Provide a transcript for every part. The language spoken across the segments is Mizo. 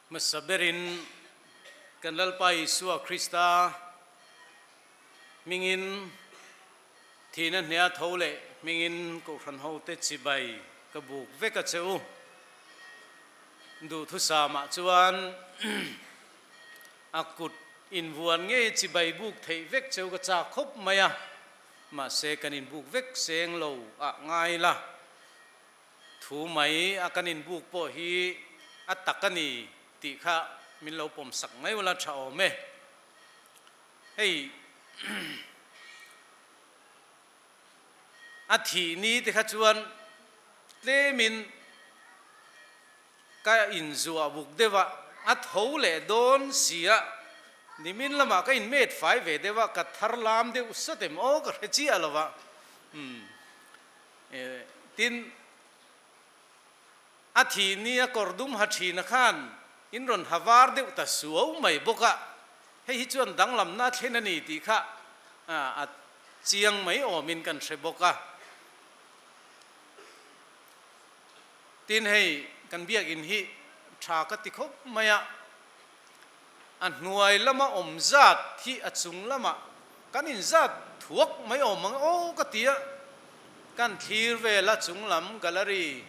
Hmasa berin kan Lalpa Isua Krista hmingin thihna hnea tho leh hmingin Kohhran hote chibai ka buk vek a che u. Duhthusamah chuan a kut invuan ngei chibai buk theih vek cheu ka chak khawp mai a, mahse kan inbuk vek seng lo ah ngai la. Thu mai a kan inbuk pawh hi a tak a ni tih kha min lo pawm sak mai ula tha awm e. Hei a thih ni te kha chuan tlemin ka inzuah buk deuh a, a tho leh dawn si a, nimin lamah ka inmet fai ve deuh a, ka thar lam deuh sat em aw ka hre chiah lo va. Tin, a thih ni a kawr dum ha thina khan in rawn ha var deuh ta suau mai bawk a, hei hi chuan danglamna a thlen a ni tih kha a chiang mai awmin kan hre bawk a. Tin, hei kan biakinn hi tha ka ti khawp mai a, a hnuai lama awm zat hi a chung lamah kan inzat thuak mai awm ang aw ka ti a, kan thlir vel a chung lam gallery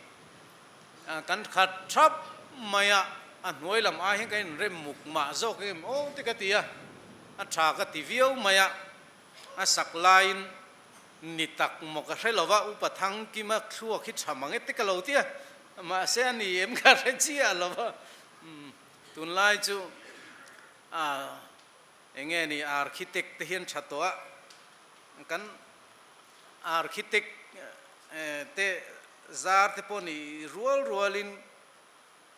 kan khat thap mai a, a hnuai lam ai hian kan inrem muk mah zawk em aw te ka ti a, a tha ka ti viau mai a, a sak laiin ni tak maw ka hre lova upa Thangkima thluak hi tha mang e te ka lo ti a, mahse a ni em ka hre chiah lova. Tunlai chu a enge ni architect te hian tha tawh a, kan architect te zar te pawh ni rual rualin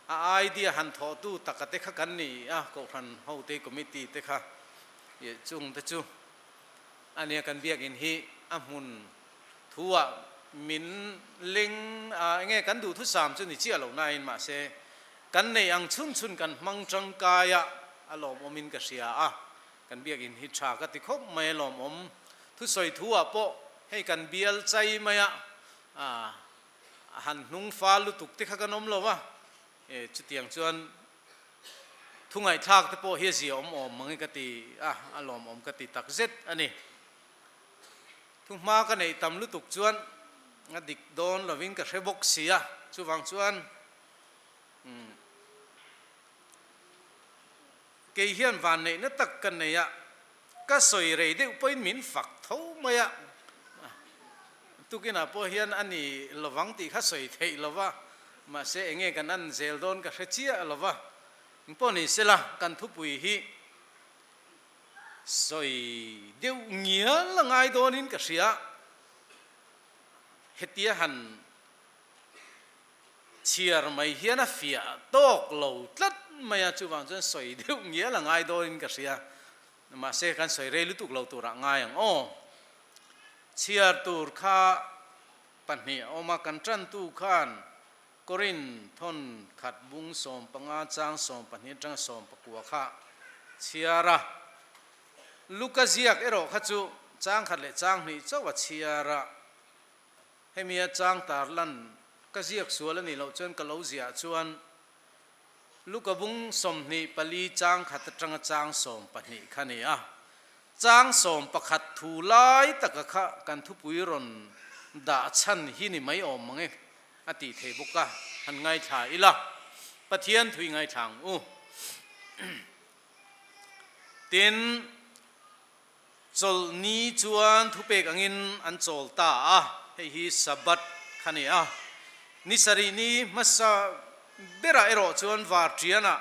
a idea han thawh tu taka te kha kan ni a, Kohhran hote committee te kha chung te chu a nia kan biakinn hi a hmun thu ah min leng a enge kan duhthusam chu ni chiah lo nain mahse Kan neih ang chhun chhun kan hmang tangkai a, a lawmawmin ka hria a, kan biakinn hi tha ka ti khawp mai a lawmawm. Thusawi thu ah pawh hei kan bial chai mai a, a han hnung fal lutuk te kha kan awm lo va, e chutiang chuan thu ngaihthlak te pawh hi a zia awm awm mang hi ka ti a, a lawmawm ka ti tak zet a ni. Thu hma ka neih tam lutuk chuan a dik dawn lovin ka hre bawk si a, chuvang chuan Kei hian vanneihna tak ka nei a, ka sawi rei deuh pawhin min fak tho mai a, tukinah pawh hian a ni lovang tih kha sawi theih lo va, mahse enge kan an zel dawn ka hre chiah lo va, engpawh ni sela kan thupui hi sawi deuh ngial a ngai dawnin ka hria, hetia han Chhiar mai hian a fiah tawk lo tlat mai a, chuvang chuan sawi deuh ngial a ngai dawnin ka hria. Mahse kan sawi rei lutuk lo turah ngai ang aw. Chhiar tur kha pahnih a awm a, kan tantu khan Korin thawn khat bung 15 chang 12 atanga 19 kha chhiar a. Luka ziak erawh kha chu chang khat leh chang hnih chauh a chhiar a. Hemi a chang tar lan ka ziak sual a nih loh chuan ka lo ziah chuan Luka bung 24 chang khat atanga chang 12 kha ni a. Chang 11 thu lai taka kha kan thupui rawn dah chhan hi ni mai awm mang e a tih thei bawk a, han ngaithla ila Pathian thui ngaithla ang u. Tin. Chawlhni chuan thupek angin an chawl ta a, hei hi Sabbath kha ni a. Ni sarih ni hmasa berah erawh chuan varṭianah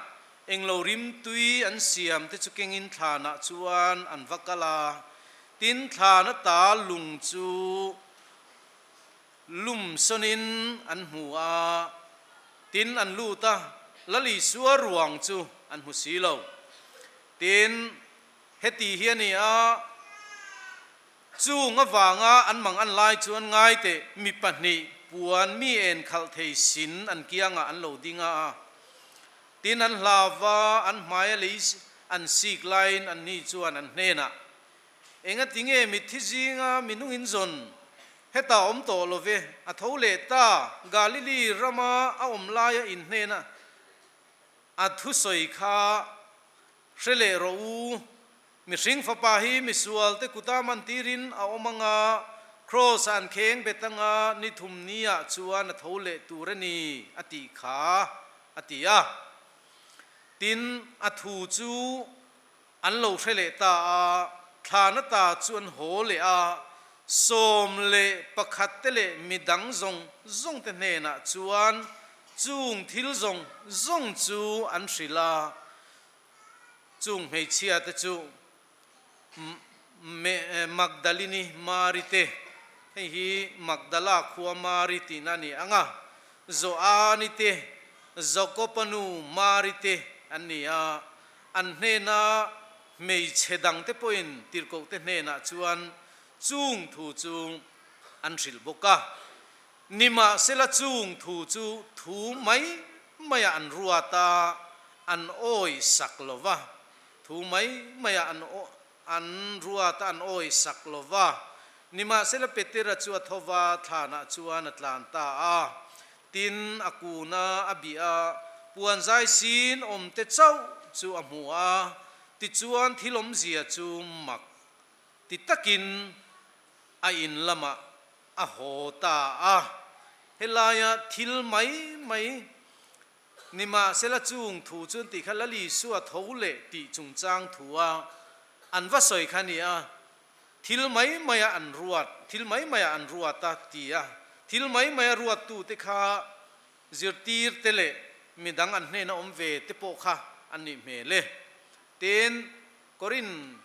englo rim tui an siam te chu kengin thlanah chuan an va kal a, tin thlan ata lung chu lum sawnin an hmu a, tin an lut a, Lal Isua ruang chu an hmu si lo. Tin. Heti hi a ni a, chung avanga an mang an lai chuan ngai teh mi pahnih puan mi en khalh thei sin an kiangah an lo ding a, tin an hlau va, an hmaia lei an sik laiin anni chuan an hnenah, Engati nge mitthi zinga mi nungin zawn hetah awm tawh lo ve, a tho leh ta, Galili rama a awm laia in hnena. A thusawi kha hre leh rawh u, Mihring Fapa hi misualte kuta mantirin a awm anga, Kraws-ah an kheng bet anga, ni thum niah chuan a tho leh tur a ni, a tih kha, a ti a. Tin, a thu chu an lo hre leh ta a, thlana ta chu an haw leh a, 11 te leh mi dang zawng zawng te hnenah chuan chung thil zawng zawng chu an hrilh a, chung hmeichhia te chu Magdalini Mari te, hei hi Magdala khua Mari tihna a ni ang a, Joani te, Jakoba nu Mari te an ni a, an hnena hmeichhe dangte pawhin tirhkohte hnenah chuan chung thu chu an hrilh bawk a. Nimahsela chung thu chu thu mai maiah an ruat a, an awih sak lo va. Thu mai maiah an an ruat a, an awih sak lo va. Nimahsela Petera chu a tho va, thlanah chuan a tlan ta a. Tin, a kun a, a bih a, puan zai sin awmte chauh chu a hmu a, tichuan thil awmzia chu mak ti takin a in lamah a haw ta a. Helaia thil mai mai Nimahsela chung thu chu an tih kha Lal Isua tho leh tih chungchang thu a an va sawi kha a ni a, thil mai maia an ruat, thil mai maia an ruat a ti a, thil mai maia ruattute kha zirtir te leh midang an hnena awm ve te pawh kha an nih hmel e. Tin, Korin.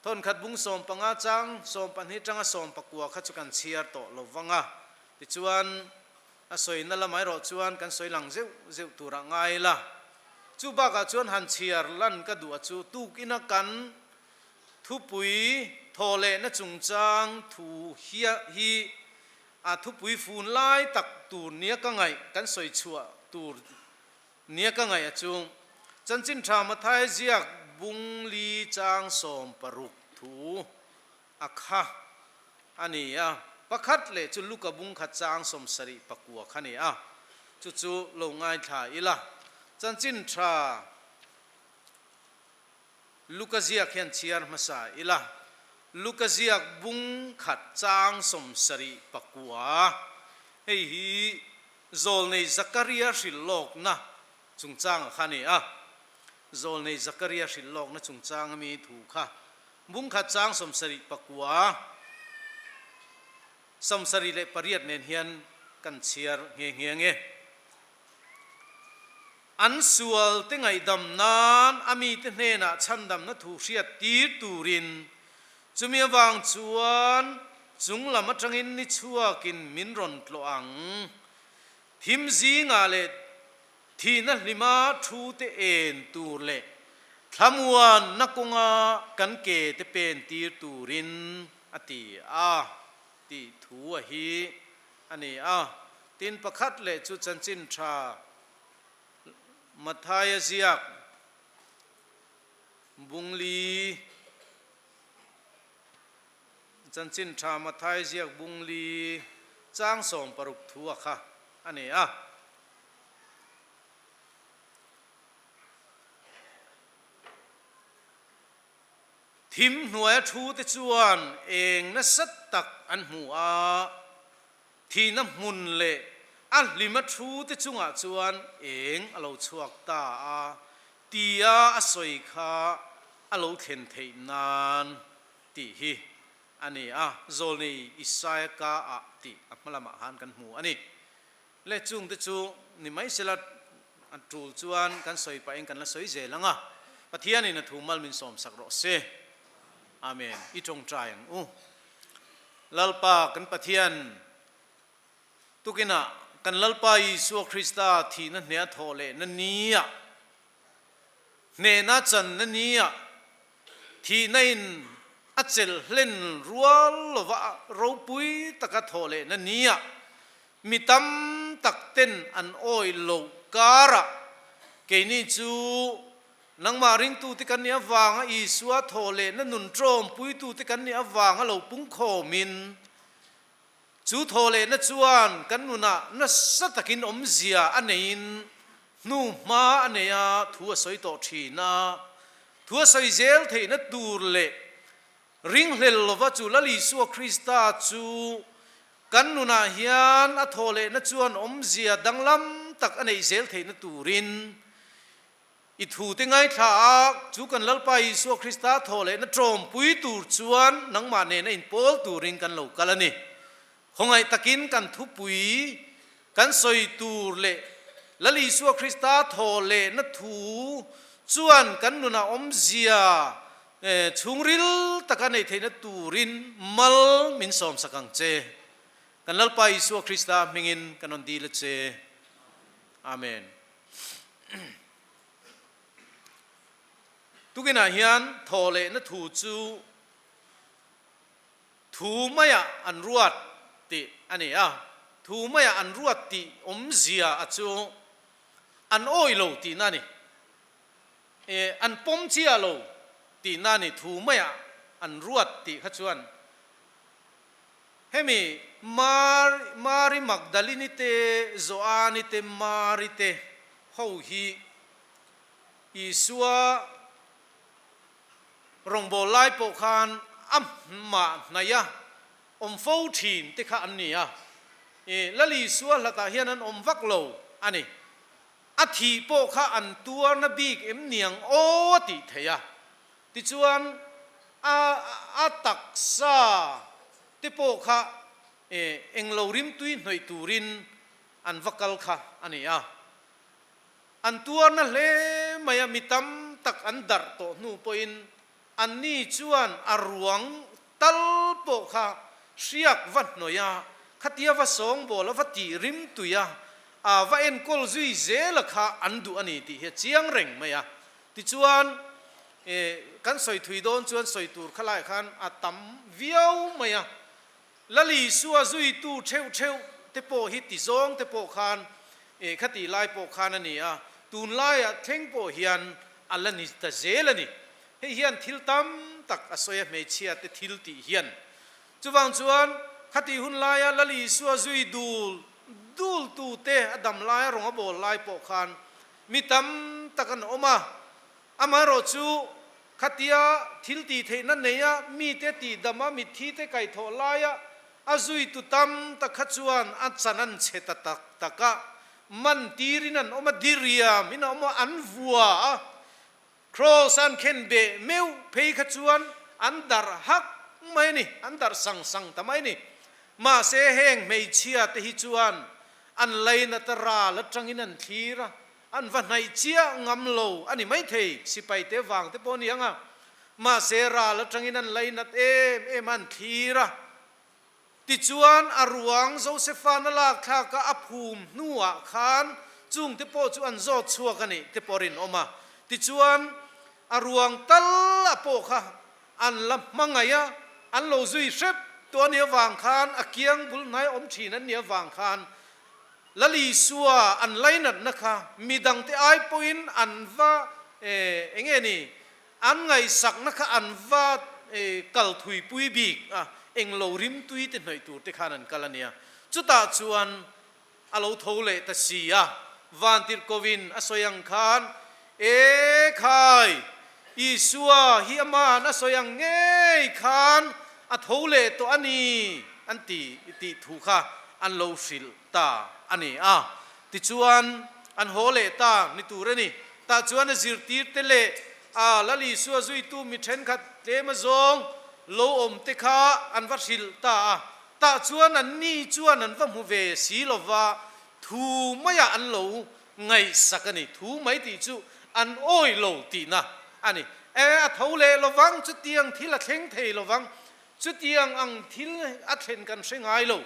Thawnkhat bung 15 chang 12 tanga 19 kha chu kan chhiar tawh lo vang a, tichuan a sawina lamah erawh chuan kan sawi lang zeuh zeuh turah ngai la. Chu bakah chuan han chhiar lan ka duh a chu tukina kan thupui thawhlehna chungchang thu hia hi a thupui fun lai tak tur nia ka ngaih kan sawi chhuah tur Nia ka ngaih a chu Chanchin Tha Mathai ziak bung li chang 60 thu a kha a ni a, pakhat leh chu Luka bung khat chang 79 kha ni a, chu chu lo ngaithla ila. Chanchin Tha Luka ziak hian chhiar hmasa ila, Luka ziak bung khat chang 79, hei hi Zawlnei Zakaria hrilh lawkna chungchanga kha a ni a. Zawlnei Zakaria hrilh lawkna chungchanga mi thu kha bung khat chang 79, 78 nen hian kan chhiar nghe nghe nge. An sualte ngaihdam nan a mite hnenah chhandamna thu hriat tir turin chumi avang chuan chung lam atangin ni chhuakin min rawn tlawh ang. Thim zingah leh thihna hlima thu te en tur leh thlamuanna kawnga kan ke te pen tir turin a ti a tih thu a hi a ni a. Tin pakhat leh chu chanchin tha Mathaia ziak bungli Chanchin tha Mathaia ziak bungli chang 60 thu a kha a ni a. Thim hnuaia thu te chuan eng nasa tak an hmu a. Thihna hmun leh a hlima thu te chungah chuan eng a lo chhuak ta a, tia a sawi kha a lo thlen theih nan tih hi a ni a, Zawlnei Isaia ka ah tih a hma lamah khan kan hmu a ni. Le chung te chu ni mai sela a tul chuan kan sawi pahin kan la sawi zel ang a, Pathianin a thu mal min sawmsak rawh se. Amen. I tawngtai ang u. Lalpa kan Pathian, tukinah kan Lalpa Isua Krista thihna hneh a thawh lehna nia, hnehna channa nia, thihna in a chelh hlen rual lova ropui taka thawh lehna nia, mi tam tak ten an awih loh karah keini chu Nangmah ringtute kan nih avanga Isua thawh lehna nun ṭawmpuitute kan nih avanga lo pungkhawmin, chu thawh lehna chuan kan nunah nasa takin awmzia a neiin Hnu hma a nei a, thu a sawi tawh thin a, thu a sawi zel theihna tur leh ringhlel lova chu Lal Isua Krista chu kan nunah hian a thawhlehna chuan awmzia danglam tak a neih zel theihna turin I thute ngaithla a, chu kan Lalpa Isua Krista thawhlehna tawmpui tur chuan nangmah nena inpawl turin kan lo kal a ni. Khawngaih takin kan thupui kan sawi tur leh Lal Isua Krista thawhlehna thu chuan kan nunah awmzia chhungril taka neih theihna turin mal min sawmsak ang che. Kan Lalpa Isua Krista hmingin kan rawn dil a che. Amen. Tukinah hian thawhlehna thu chu thu maiah an ruat tih a ni a, thu maiah an ruat tih awmzia a chu an awih lo tihna a ni, an pawm chiah lo tihna a ni, thu maiah an ruat tih kha chuan Hemi Mari Magdalini te, Joani te, Mari te ho hi Isua rawngbâwl lai pawh khan a mah hnaih a awm fo thin te kha an ni a. Lal Isua hlatah hian an awm vak lo a ni. A thih pawh kha an tuarna bik em niang aw a tih theih a. Tichuan, a a taksa te pawh kha englo rimtui hnawih turin an va kal kha a ni a. An tuarna hle mai a, mi tam tak an darh tawh hnu pawhin anni chuan a ruang tal pawh kha hriak va hnawih a, khatia va sawngbawl a, va tih rimtui a, a va enkawl zui zela kha an duh a ni tih hi a chiang reng mai a. Tichuan, kan sawi thui dawn chuan sawi tur kha laiah khan a tam viau mai a. Lal Isua zuitu theuh theuh te pawh hi ti zawng te pawh khan khatih lai pawh khan a ni a, tunlaiah thleng pawh hian a la ni ta zel a ni. Hei hian thil tam tak a sawi a, hmeichhia te thil tih hian. Chuvang chuan khatih hun laia Lal Isua zui dul dul tu te a dam laia rawng a bawl lai pawh khan Mi tam tak an awm a, amaherawh chu khatia thil tih theihna neia mite tihdam a, mitthite kaihthawh laia a zuitu tam tak kha chuan a chan an chhe ta tak tak a, man tirin an awm a, diriam in a awm a, an vua a, Kraws an khen beh meuh phei kha chuan an darh hak mai a ni, an darh sang sang ta mai a ni. Mahse heng hmeichhia te hi chuan an lainat a ral atangin an thlir a, an va hnaih chiah ngam lo a ni maithei, sipai te vang te pawh a ni ang a. Mahse ral atangin an lainat em em a, an thlir a. Tichuan, a ruang Josefa'n a lak thlaka a phum hnuah khan chungte pawh chu an zawt chhuak a nih te pawh rinawm a. Tichuan, a ruang tal a pawh kha an la hmangaih a, an lo zui hrep tawh a nih avang khan, a kiang bul hnai awm thin an nih avang khan Lal Isua an lainatna kha midangte ai pawhin an va eng nge ni An ngaihsakna kha an va kal thuipui bik a, englo rimtui te hnawih tur te khan an kal a nia. Chutah chuan a lo tho leh ta si a, Vantirhkovin a sawi ang khan, E khai, Isua hi amahan a sawi ang ngei khan a tho leh tawh a ni an ti tih thu kha an lo hrilh ta a ni a. Tichuan, an haw leh ta ni tur a ni. Tah chuan a zirtirte leh a Lal Isua zuitu mi thenkhat tlem azawng lo awm te kha an va hrilh ta a. Tah chuan anni chuan an va hmu ve si lova, thu maiah an lo ngaihsak a ni. Thu mai tih chu an awih lo tihna a ni. E, a tho leh lovang, chutiang thil a thleng thei lovang, chutiang ang thil a thlen kan hre ngai lo.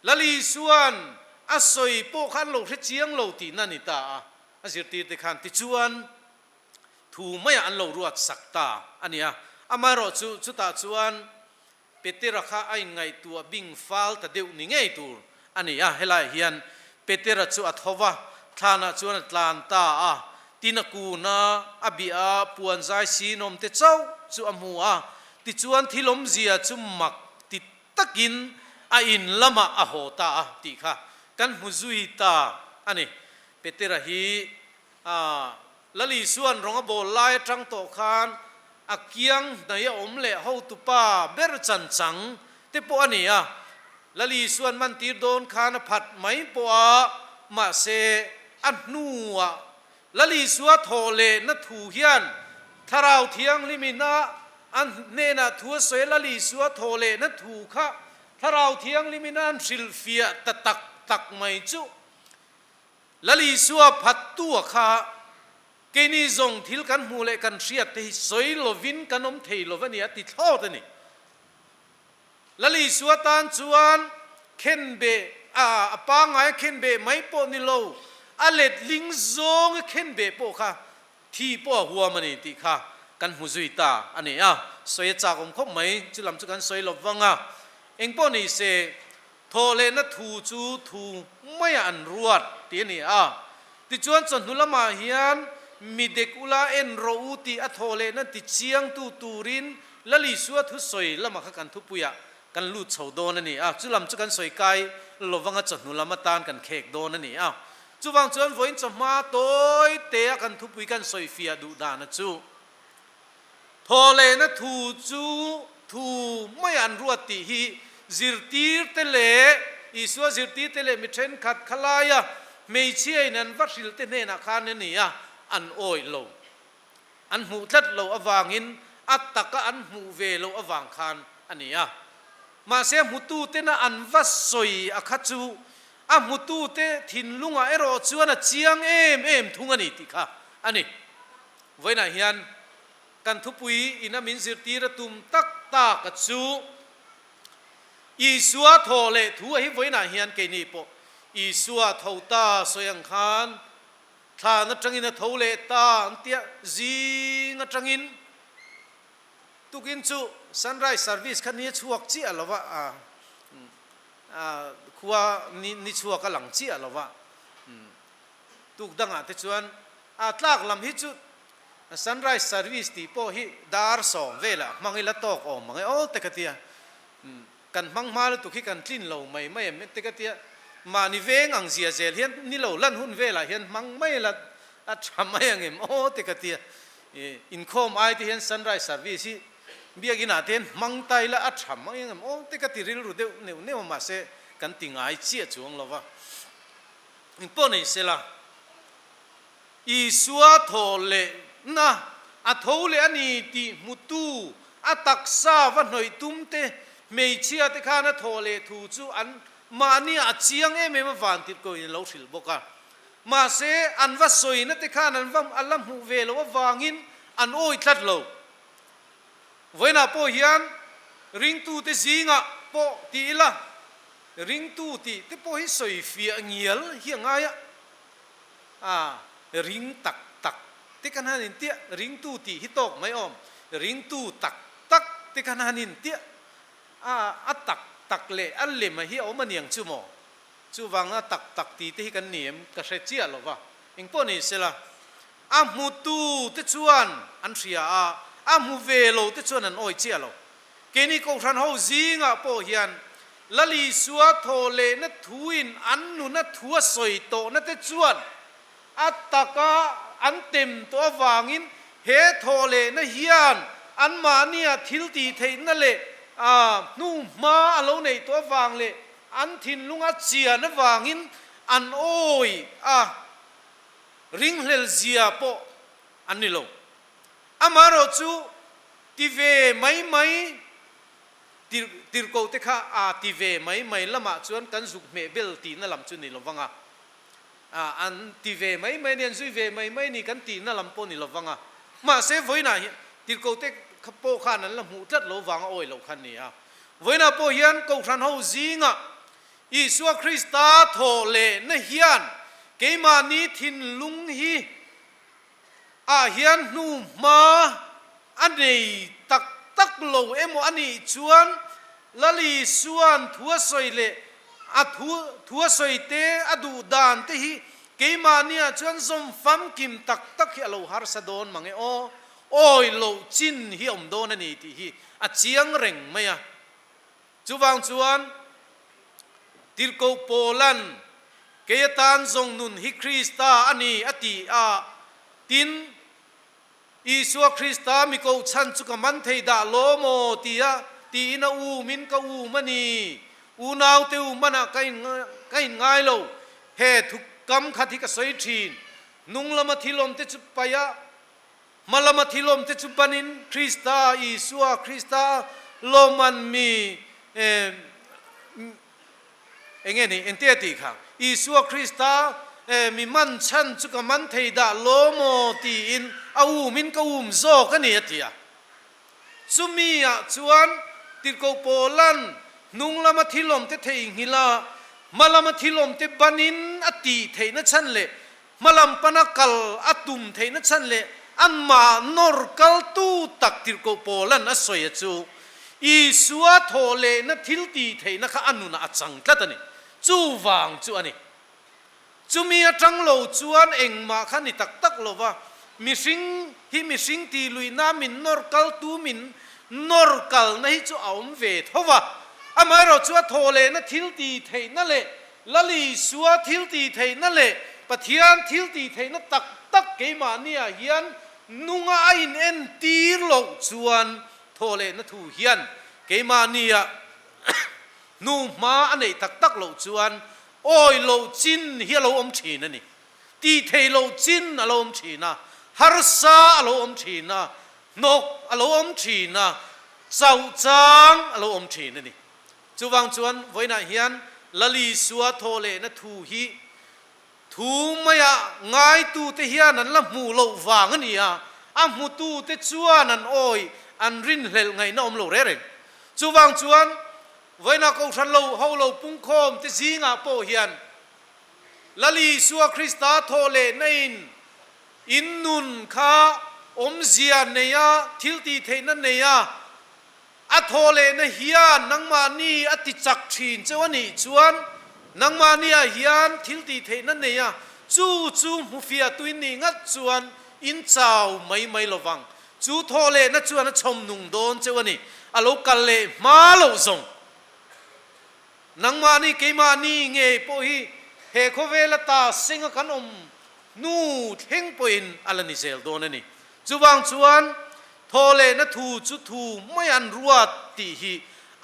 Lal Isua'n a sawi pawh kha an lo hre chiang lo tihna a ni ta a, a zirtirte khan tichuan thu maiah an lo ruat sak ta a ni a. Amaherawh chu chutah chuan Petera kha a inngaihtuah bing fal ta deuh ni ngei tur a ni a. Helaiah hian Petera chu a tho va, thlanah chuan a tlan ta a, tin a kun a, a bih a, puan zai sinawm te chauh chu a hmu a, tichuan thil awmzia chu mak ti takin a in lamah a haw ta a tih kha kan hmu zui ta a ni. Petera hi a Lal Isua'n rawng a bawl lai atang tawh khan a kiang hnai a awm leh hotupa ber chan chang te pawh a ni a. Lal Isua'n mantir dawn khan a phat mai pawh a, mahse a hnuah Lal Isua thawh lehna thu hian Thlarau Thianghlimin a a hnenah thu a sawi a, Lal Isua thawh lehna thu kha Thlarau Thianghlimin a an hrilhfiah ta tak tak mai chu Lal Isua phattua kha keini zawng thil kan hmuh leh kan hriat te hi sawi lovin kan awm thei lo a ni a ti thlawt a ni. Lal Isua tan chuan khenbeh a a pangngai a khenbeh mai pawh ni lo, a letling zawng a khenbeh pawh kha thi pawh a huam a ni tih kha kan hmu zui ta a ni a, sawi a chak awm khawp mai, chu lam chu kan sawi lo vang a, engpawh ni se Thawhlehna thu chu thu maiah an ruat tih a ni a. Tichuan chawhnu lamah hian mi dek ula en rawh u tih a thawhlehna ti chiangtu turin Lal Isua thusawi lamah kha kan thupuiah kan lut chho dawn a ni a. Chu lam chu kan sawi kai lovanga chawhnu lam atan kan khek dawn a ni a. Chuvang chuan vawiin chawhma tawi tea kan thupui kan sawi fiah duh dana chu Thawhlehna thu chu thu mai an ruat tih hi zirtirte leh Isua zirtirte leh mi thenkhat khalaia hmeichhiain an va hrilte hnenah khan a ni a, an awih lo. An hmuh tlat lo avangin a taka an hmuh ve loh avang khan a ni a. Mahse hmututena an va sawi a kha chu a hmutute thinlungah erawh chuan a chiang em em thung a ni tih kha a ni. Vawiinah hian kan thupui ina min zirtir a tum tak tak a chu Isua thaw leh thu a hi vawiinah hian keini pawh Isua tho ta sawi ang khan thlan atangin a tho leh ta an tia zing atangin tukin chu sunrise service kha ni a chhuak chiah lo va khua ni chhuak a lang chiah lo va. Tuk dangah te chuan a tlak lam hi chu sunrise service tih pawh hi dar sawm velah hmang ila tawk awm ang e aw te ka tia. Kan hmang hma lutuk hi kan tlin lo mai mai em te ka tia. Mahni veng ang zia zel hian ni lo lan hun velah hian hmang mai ila a tha mai ang em aw te ka tia. Inkhawm ai te hian sunrise service hi biakinah te hian hmang ta ila a tha mai ang em aw te ka ti rilru deuh neuh neuh a mahse kan ti ngai chiah chuang lo va. Engpawh nei sela, Isua thaw lehna a tho leh a ni tih hmutu, a taksa va hnawih tum te, hmeichhia te khan a thaw leh thu chu an mahni a chiang em em a van tirh koin a lo hrilh bawk a. Mahse, an va sawina te khan an va a la hmuh ve loh avangin an awi tlat lo. Vawiinah pawh hian ringtute zingah pawh ti ila, Ringtu tih te pawh hi sawi fiah ngial hi a ngai a, a ring tak tak te khan han intiah, ringtu tih hi tawk mai awm, ringtu tak tak te khan han intiah, a a tak tak leh a lem a hi a awm a niang chu maw? Chuvanga tak tak tih te hi kan ni em ka hre chiah lo va, engpawh ni sela a hmutu te chuan an hria a, a hmu ve lo te chuan an awi chiah lo. Keini Kohhran ho zingah pawh hian Lal Isua thaw lehna thuin an nuna thu a sawi tawhna te chuan a taka an tem tawh avangin he thaw lehna hian anmahnia thil tih theihna leh hnu hma a lo neih tawh avang leh an thinlung a chian avangin an awi a ringhlel zia pawh an ni lo. Amaherawhchu Ti ve mai mai, tir tirhkoh te kha a ti ve mai mai lamah chuan kan zuk hmeh bel tihna lam chu ni lo vang a, a an ti ve mai mai ni, an zui ve mai mai ni kan tihna lam pawh ni lo vang a. Mahse vawiinah hian tirhkoh te kha pawh khan an la hmuh tlat lo vang a awi loh kha a ni a. Vawiinah pawh hian Kohhran ho zingah Isua Krista thawh lehna hian keimahni thinlung hi ah hian hnu hma a nei tak tak lo emaw a nih chuan Lal Isua'n thu a sawi leh a thu thu a sawi te a duh dan te hi keimahniah chuan zawm famkim tak tak hi a lo harsa dawn mang e aw, awi loh chin hi a awm dawn a ni tih hi a chiang reng mai a. Chuvang chuan Tirhkoh Paula'n. Kei atan zawng nun hi Krista a ni, a ti a. Tin, Isua Krista mi kohchhan chu ka man thei dah law maw? tia tiin a umin ka um a ni. Unaute u manah ka ka inngai lo. He thu kam khat hi ka sawi thin. Nung lama thil awmte chu paih a, hma lama thil awmte chu banin Krista, Isua Krista lawmman mi Eng nge ni? Engte a tih kha? Isua Krista mi man chhan chu ka man thei dah law maw tiin a umin ka um zawk a ni a ti a. Chumi ah chuan Tirhkoh Paula'n hnung lama thil awmte theihnghilh a, hma lama thil awmte banin a tih theihna chhan leh hma lam pana kal a tum theihna chhan leh anmah nawr kaltu tak Tirhkoh Paula'n a sawi a chu Isua thawh lehna thil tih theihna kha a nunah a chang tlat a ni. Chuvang chu a ni. Chumi atang lo chuan engmah kha ni tak tak lo va, mihring hi mihring tih luihna min nawr kaltu min nawr kalna hi chu a awm ve tho va. Amaherawhchu a thawh lehna thil tih theihna leh Lal Isua thil tih theihna leh Pathian thil tih theihna tak tak keimahniah hian nunga a inentir loh chuan thawhlehna thu hian keimahniah hnuhma a neih tak tak loh chuan awi loh chin hi a lo awm thin a ni. Tih theih loh chin a lo awm thin a, harsa a lo awm thin a, hnawk a lo awm thin a, chauh chang a lo awm thin a ni. Chuvang chuan vawiinah hian Lal Isua thawhlehna thu hi thu maia ngaitute hian an la hmuh loh vang a ni a, a hmutute chuan an awi an rinhlelh ngaihna awm lo reng reng. Chuvang chuan vawiinah Kohhran lo ho lo pungkhawm te zingah pawh hian Lal Isua Krista thawhlehna in in nun kha awmzia neia thiltihtheihna neia A thawhlehna hian nangmahni a ti chak thin cheu a nih chuan nangmahniah hian thil tih theihna nei a, chu chu hmufiah tuin nih ngat chuan in chau mai mai lo vang. Chu thawhlehna chuan a chhawm nung dawn cheu a ni. A lo kal leh hma loh zawng. Nangmahni keimahni ngei pawh hi he khawvela ta senga kan awm hnu thleng pawhin a la ni zel dawn a ni. Chuvang chuan thawhlehna thu chu thu mai an ruat tih hi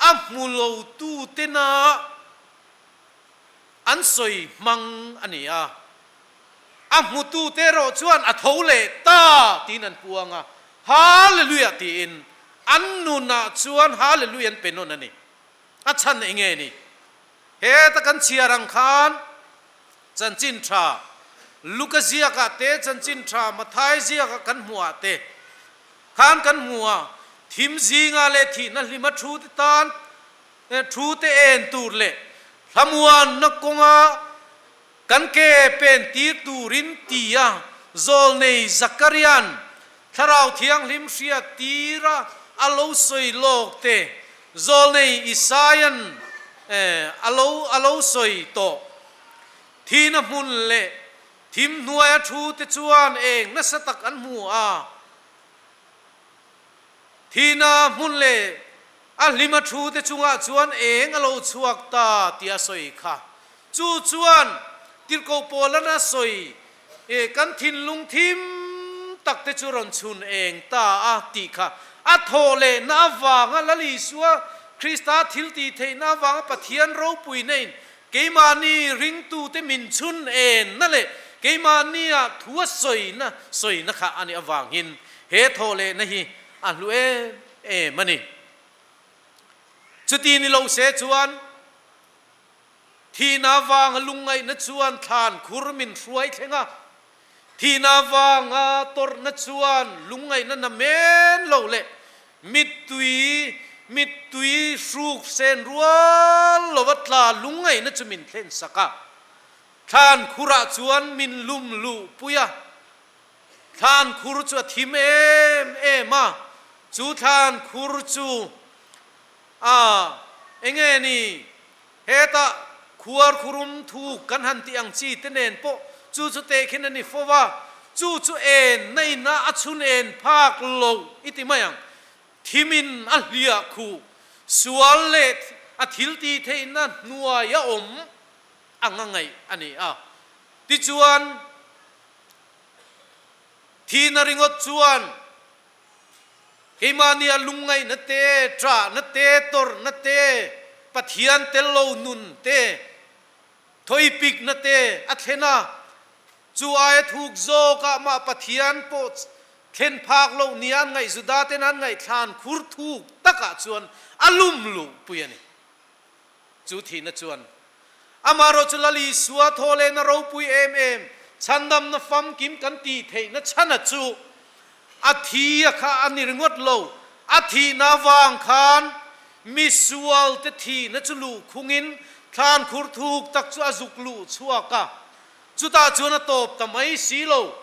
a hmu lotu tena an sawi hmang a ni a. A hmutute erawh chuan a tho leh ta tiin an puang a, Hallelujah tiin an nunah chuan Hallelujah an pe nawn a ni. A chhan eng nge ni? Heta kan chhiar ang khan chanchin tha Luka ziakah te, chanchin tha Mathai ziakah kan hmuhah te khan kan hmu a, thim zinga leh thihna hlima thu te tan thu te en tur leh thlamuanna kawnga Kan ke pen tir turin tia Zawlnei Zakarian Thlarau Thianghlim hriat tira a lo sawi lawk te, Zawlnei Isaian a lo a lo sawi tawh. Thihna hmun leh thim hnuaia thu te chuan eng nasa tak an hmu a. Thihna hmun leh a hlima thu te chungah chuan eng a lo chhuak ta tih a sawi kha. Chu chuan Tirhkoh Paula'n a sawi, Kan thinlung thim tak te chu rawn chhun eng ta a tih kha. A thawh lehna avanga Lal Isua Krista thil tih theihna avanga Pathian ropui neiin Keimahni ringtute min chhun enna leh keimahnia thu a sawina sawina kha a nih avangin he thawhlehna hi a hlu em em a ni. Chuti ni lo se chuan thihna avanga lungngaihna chuan thlan khur min hruai thleng a, Thihna avanga tawrhna chuan lungngaihna na men lo leh mittui mittui hruk sen rual lova tla lungngaihna chu min thlen sak a. Thlan khurah chuan min lum luh pui a. Thlan khur chu a thim em em a, chu thlan khur chu a enge ni? Hetah khuar khurum thuk kan han tih ang chi te nen pawh chu chu tehkhin a ni fo va, chu chu en na in a a chhun en phak lo i ti mai ang. Thim in a hliah khuh, sual leh a thil tih theihna hnuai a awm. anga ngaih a ni a. Tichuan, thihna ringawt chuan keimahnia lungngaihna te, ṭahna te, tawrhna te, Pathian tel lo nun te, thawipikna te a thlen a. Chu aia thuk zawkah mah Pathian pawh thlen phak loh nia an ngaih Juda ten an ngaihthlan khur thuk takah chuan a lum luhpui a ni. Chu thihna chuan amaherawh chu Lal Isua thaw lehna ropui em em, chhandamna famkim kan tih theihna chhana chu a thi a kha a ni ringawt lo. A thihna avang khan misualte thihna chu luhkhungin thlan khur thuk tak chu a zuk luh chhuak a. Chutah chuan a tawp ta mai si lo.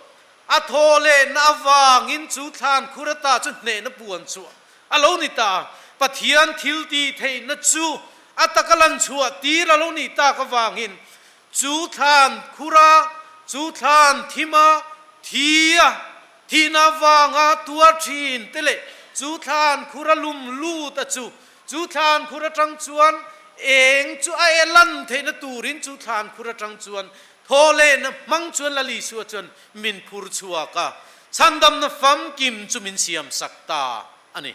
A thaw lehna avangin chu thlan khur ata chu hnehna puan chhuah a lo ni ta a. Pathian thil tih theihna chu a taka lan chhuah tir a lo nih tak avangin chu thlan khura, chu thlan thima thi a thihna avanga tuar thin te leh chu thlan khura lum lut a chu Chu thlan khur atang chuan eng chu a e lan theihna turin chu thlan khur atang chuan thaw lehna hmang chuan Lal Isua chuan min phur chhuak a, chhandamna famkim chu min siam sak ta a ni.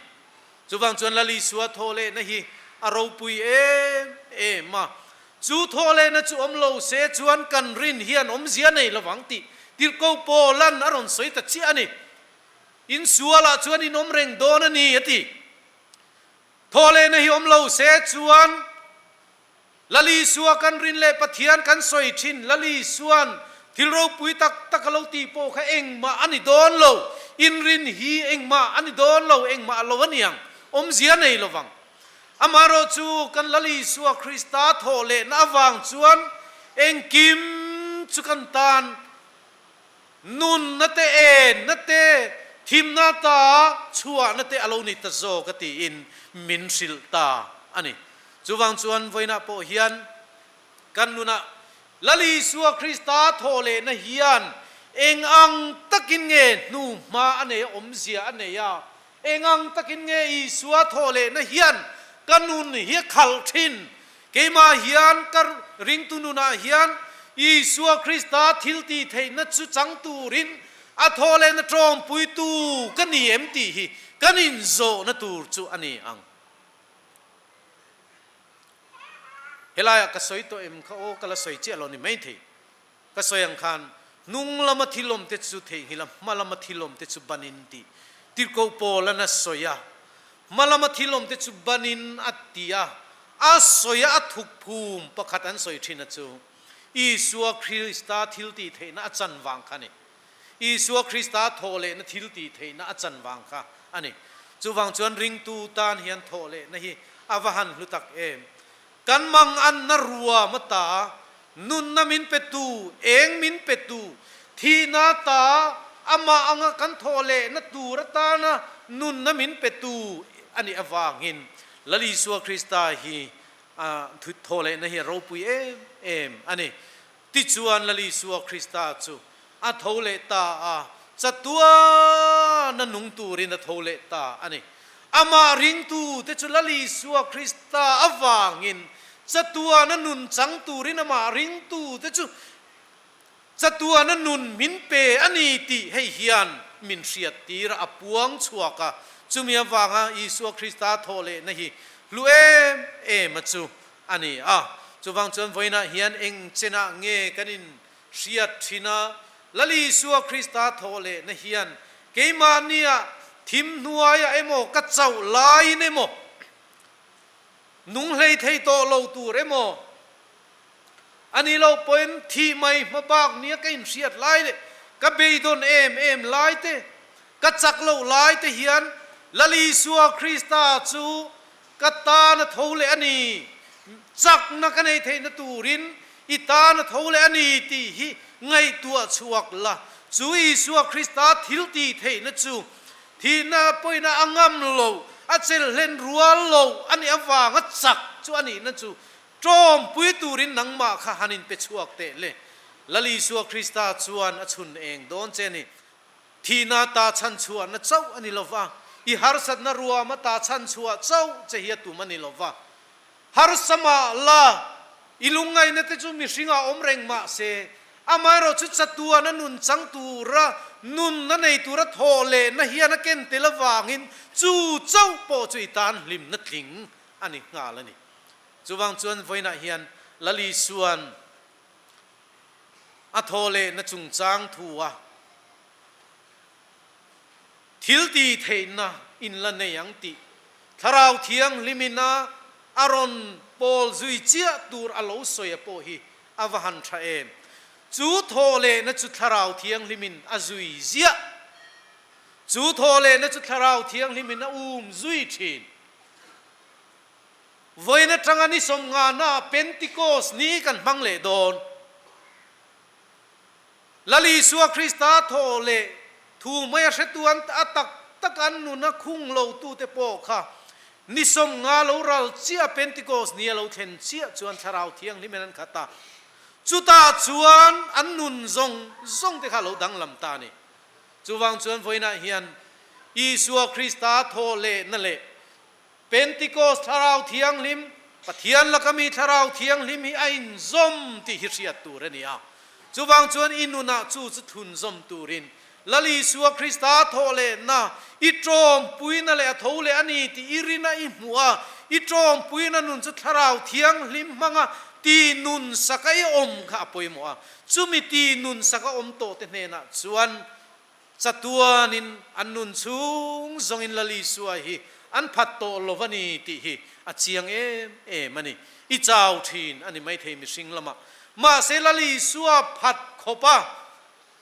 Chuvang chuan Lal Isua thaw lehna hi a ropui em em a, chu thaw lehna chu awm lo se chuan kan rin hian awmzia nei lovang tih Tirhkoh Paula'n a rawn sawi ta chiah a ni. Insualah chuan in awm reng dawn a ni, a ti. Thawhlehna hi awm lo se chuan Lal Isua kan rin leh Pathian kan sawi thin. Lal Isua'n thil ropui tak tak a lo tih pawh kha engmah a ni dawn lo. Inrin hi engmah a ni dawn lo, engmah a lo a niang, awmzia nei lo vang. Amaherawh chu kan Lal Isua Krista thawhlehna avang chuan engkim chu kan tan Nunna te, enna te, thimna ta chhuahna te a lo ni ta zawk a tiin min hrilh ta a ni. Chuvang chuan vawiinah pawh hian kan nunah Lal Isua Krista thawh lehna hian eng ang takin nge hnu hma a nei a, awmzia a nei a, eng ang takin nge Isua thawh lehna hian ka nun hi a khalh thin Keimah hian ka ringtu nunah hian Isua Krista thil tih theihna chu chang turin a thaw lehna tawngpuitu ka ni em tih hi kan inzawhna tur chu a ni ang. Helaiah ka sawi tawh em kha aw, ka la sawi chiah lo ni maithei. Ka sawi ang khan hnung lama thil awmte chu theihnghilh a, hma lama thil awmte chu banin tih Tirhkoh Paula'n a sawi a. Hma lama thil awmte chu banin a ti a, a sawi a, a thuk phum pakhat an sawi thin a chu Isua Krista thil tih theihna a chan vang kha a ni. Isua Krista thawh lehna thil tih theihna a chan vang kha a ni. Chuvang chuan ringtu tan hian thawh lehna hi a va han hlu tak em. Kan mang anna ruam ata nunna min petu, eng min petu, thihna ata amah anga kan thawh lehna tur atana nunna min petu a nih avangin Lal Isua Krista hi a thawh lehna hi a ropui em em a ni. Tichuan Lal Isua Krista chu a tho leh ta a, chatuana nung turin a tho leh ta a ni. Amah ringtute chu Lal Isua Krista avangin chatuana nun chang turin amah ringtute chu chatuana nun min pe a ni tih hei hian min hriattir a, a puang chhuak a. Chumi avanga Isua Krista thawh lehna hi hlu em em a chu a ni a. Chuvang chuan vawiinah hian eng chenah nge kan in hriat thin a, Lal Isua Krista thawh lehna hian keimahnia thim hnuaiah emaw ka chauh laiin emaw, nung hlei thei tawh lo tur emaw, a ni lo pawhin thih mai hma bak nia ka inhriat lai leh ka beidawn em em lai te, ka chak loh lai te hian Lal Isua Krista chu Ka tan a tho leh a ni, chakna ka nei theihna turin i tan a tho leh a ni tih hi ngaihtuah chhuak la. Chu Isua Krista thil tih theihna chu thihna pawina a ngam lo, a chelhlen rual lo a nih avanga chak chu a nihna chu tawmpui turin nangmah kha han inpe chhuak teh le. Lal Isua Krista chuan a chhun eng dawn che a ni. Thihna ta chhanchhuahna chauh a ni lo va, i harsatna ruama ta chhanchhuah chauh che hi a tum a ni lo va. Harsa mah la, I lungngaihna te chu mihringah awm reng mah se, amaherawh chu chatuana nun chang tura nunna nei tura thawh lehna hian a ken tel avangin chu chauh pawh chu i tan hlimna tling a ni nghal a ni. Chuvang chuan vawiinah hian Lal Isua'n a thawh lehna chungchang thu a thil tih theihna in la nei ang tih Thlarau Thianghlimin a a rawn pawl zui chiah tur a lo sawi a pawh hi a va han tha em. Chu thawh lehna chu Thlarau Thianghlimin a zui ziah. Chu thawh lehna chu Thlarau Thianghlimin a um zui thin. Vawiin atanga ni sawmngana Pentikos ni kan hmang leh dawn. Lal Isua Krista thawh leh thu mai a hretu an a tak tak an nun a khung lo tute pawh kha ni 50 lo ral chiah Pentikos ni a lo thlen chiah chuan Thlarau Thianghlimin an khat a, chutah chuan an nun zawng zawng te kha a lo danglam ta a ni. Chuvang chuan vawiinah hian Isua Krista thawh lehna leh Pentikos Thlarau Thianghlim, Pathian laka mi Thlarau Thianghlim hi a inzawm tih hi hriat tur a ni a. Chuvang chuan i nunah chu chu thlunzawm turin Lal Isua Krista thawhlehna i tawmpuina leh a tho leh a ni tih i rina i hmuh a, i tawmpuina nun chu Thlarau Thianghlim hmanga ti nun saka i awm kha a pawimawh a. Chumi ti nun saka awm tawhte hnenah chuan Chatuanin an nun chhung zawngin Lal Isua hi an phat tawh lo a ni tih hi a chiang em em a ni. I chau thin a ni maithei mihring lamah. Mahse Lal Isua phat khawp a,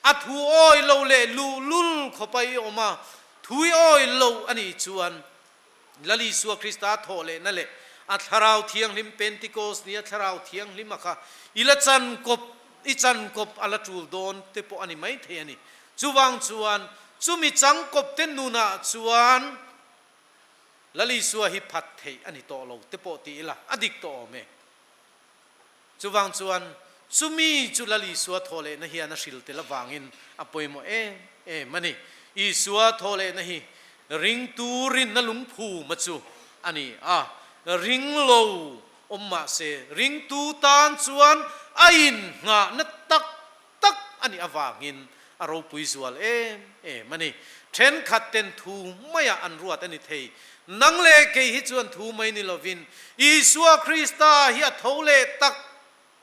a thu awi lo leh luhlul khawp a i awm a, thu i awi lo a nih chuan Lal Isua Krista thawh lehna leh a Thlarau Thianghlim Pentikos nia Thlarau Thianghlima kha i la chan kawp, i chan kawp a la tul dawn te pawh a ni maithei a ni. Chuvang chuan chumi chang kawp te nunah chuan Lal Isua hi phat theih a ni tawh lo te pawh ti ila a dik tawh awm e. Chuvang chuan chumi chu Lal Isua thawhlehna hian a hril tel avangin a pawimawh em em a ni. Isua thawhlehna hi ringtu rinna lungphuma chu a ni a, ring lo awm mah se ringtu tan chuan a inngahna tak tak a nih avangin a ropui zual em em a ni. Thenkhat ten thu maiah an ruat a ni thei. Nang leh kei hi chuan thu mai ni lovin Isua Krista hi a tho leh tak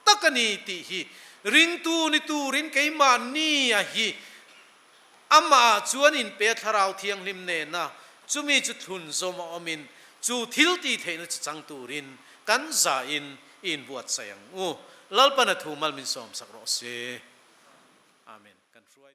tak a ni tih hi ringtu ni turin keimahnia hi amahah chuan inpe a Thlarau Thianghlim nena chumi chu thlun zawm a awmin chu thil tih theihna chi chang turin kan zahin i inbuatsaih ang u. Lalpan a thu mal min sawmsak rawh se. Amen. Kan hruai.